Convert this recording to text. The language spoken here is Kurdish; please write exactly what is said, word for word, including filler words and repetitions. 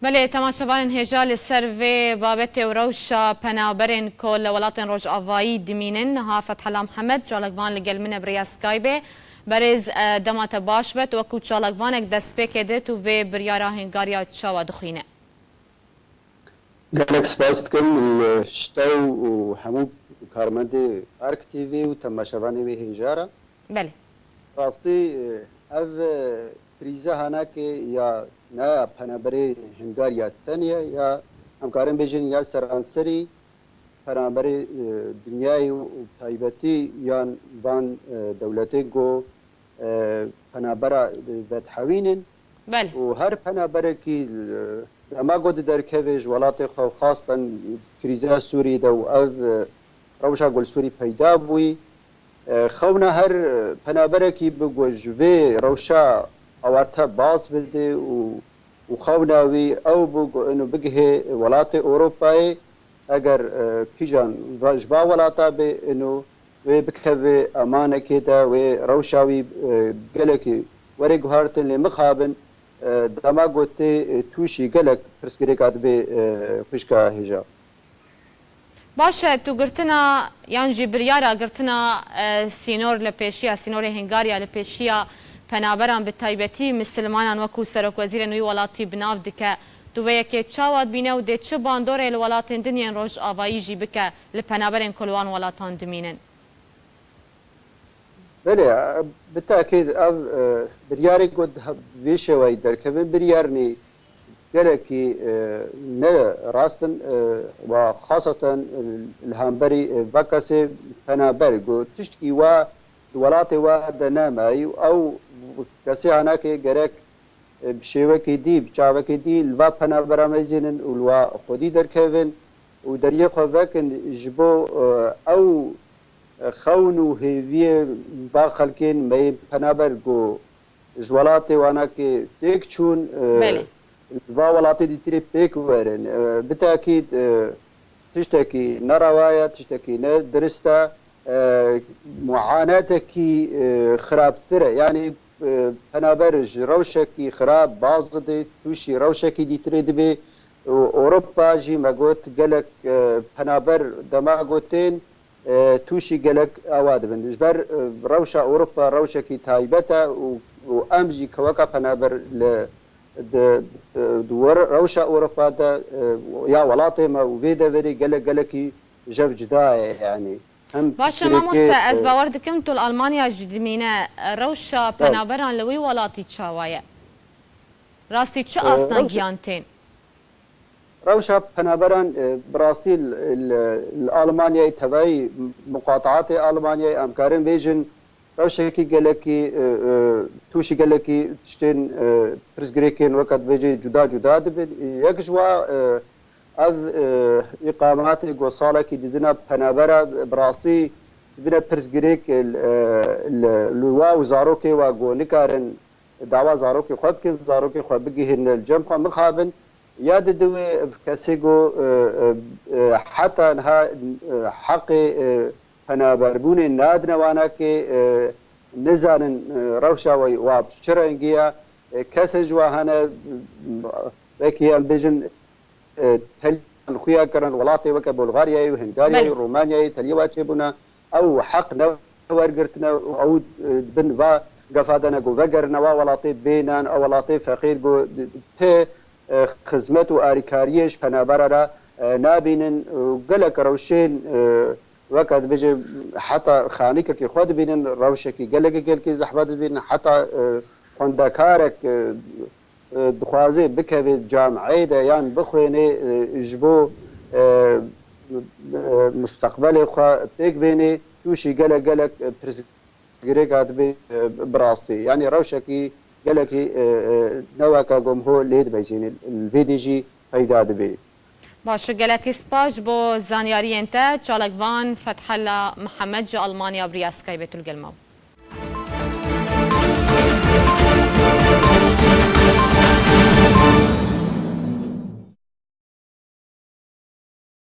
Belê, temaşevanên hêja, li ser vê babetê û rewşa penaberên ku li welatên Rojavayî dimînin, niha Fethela Mihemed, çalakvan, li gel min e bi rêya Skypeê. Berêz, e, dema te baş be, tu wekû çalakvanek destpêkê dît û vê biryara Hungariya çawa dixwîne? Gelek spas dikim li ji te û hemû karmendê Ark T V û temaşevanê wê hêja re. Belê. Rastî, ev krîze hanakê ya ne ya penaberê Hungariya tenê ye, ya em karin bêjin ya seranserî penaberê, e, dinyayê û taybetî yan van, e, dewletê ku, e, penabera vedihewînin. Belê. Û her penaberekî, e, dema ku diderkeve ji welatê xwe û xastan krîza Sûrî de û ev, e, rewşa ku li Sûrî peyda bûyî, e, xewna her, e, penaberekî bi ku ji vê rewşa awarte baz bide û, û xewna wî ew bû ku ino bigihê welatê Ewropayê, eger, e, kîjan va-, ji va welata bê, ino wê bikeve emanekê de, wê rewşa wî, e, gelekî were guhartin, lê mixabin, e, dema ku tê, e, tûşî gelek pirsgirêka dibê, e, xwişka hêja. Baş e, tu girtina yan jî biryara girtina, e, sînor li pêşiya, sînorê Hungariya li pêşiya penaberan, bi taybetî misilmanan, wekû serokwezîrên wî welatî bi nav dike. Tu vê yekê çawa dibîne û dê çi bandorê li welatên din yên Rojavayî jî bike li penaberên ku li wan welatan dimînin? Belê, bi tekîd ev, e, biryarê ku di he-, vê şêweyî derkevin, biryarnî gelekî, e, ne rast in, e, wa xaseten, e, li hemberî, e, va kesê penaber ku tiştkî wa di welatê wa de nemayî û ew kesê hanakê gerek, e, bi şêwekê dî, bi çavekê dî li va penabera mezînin û li wa xwedî derkevin û deriyê xwe vekin ji bo, e, ew, e, xewn û hêviyê va xelkên me yên penaber ku ji welatê wanakê têk çûn, e, Belê. li va welatê dîtirê pêk werin. E, bi tekîd, e, tiştekî nerewa ye, tiştekî ne dirist e, e, muanetekî, e, xirabtir e. Yanî, e, penaber ji rewşekî xirab baz didê, tûşî rewşekî dîtirê dibê. Û Ewropa jî me got gelek, e, penaber dema ku tên, e, tûşî gelek awa dibin. Ji ber, e, rewşa Ewropa rewşekî taybet e û, û em jî keweka penaber li, di, di, di wer-, rewşa Ewropa de, e, ya welatê me û vê deverê gelek, gelekî ji hev cuda ye, yanî. Hem Baş e, Tirkiyê, mamoste, ez e, bawer dikim tu li Almanya jî dimîne. Rewşa Tabii. penaberan li wî welatî çawa ye? Rastî çi E, rewşa- astangiyan tên? Rewşa penaberan, e, bi rastî li, li, li Almanyayê tevayî muqataatê Almanyayê em karin bêjin rewşekî gelekî, e, e, tûşî gelekî tiştên, e, pirsgirêkên weke dibêjê cuda cuda dibin. Yek ji wa, e, ev, e, îqamatê ku salekî didina penabera bi rastî dibine pirsgirêk, e, li, li wa û zarokê wa ku nikarin dawa zarokê xwe bikin, zarokê xwe bigihînin li cem xwe mixabin. Ya di diwê kesê ku, e, e, e, heta niha, e, heqê, e, penaberbûnê nadine wanakê, e, nizanin, e, rewşa wê wa bi çi rengî ye. E, kesên ji wa hene, e, wekî em bêjin, e, teliyan xuya kirin welatê weke Bulgaryayê û Hungaryayê, Belê. Romanyayê, teliya wa çêbûne. Ew heq ne wergirtine û ew, e, di bin va gefa de ne ku vegerine wa welatê bênan, ew welatê feqîr ku ti, e, xizmet û arîkariyê ji penabera re, e, nabînin û gelek rewşên, e, weke dibêje heta xanîkekî xwe dibînin, rewşekî gelekî gelkî zehmet dibînin, heta, e, xwendekarek, e, e, dixwaze bikeve camiyê de yan bixwêne, e, ji bo, e, e, musteqbelê xwe pêk bêne, tûşî gelek gelek, e, pirsgirêk hatibê, e, bi rastî. Yanî rewşekî gelekî, e, e, ne weke gomho lê dibeyzîne. Li vê dê jî peyda dibe. Baş, gelekî spas ji bo zanyariyên te. Çalakvan Fethella Mihemed ji Almanya bi riya Skypeê tu li gel me bû.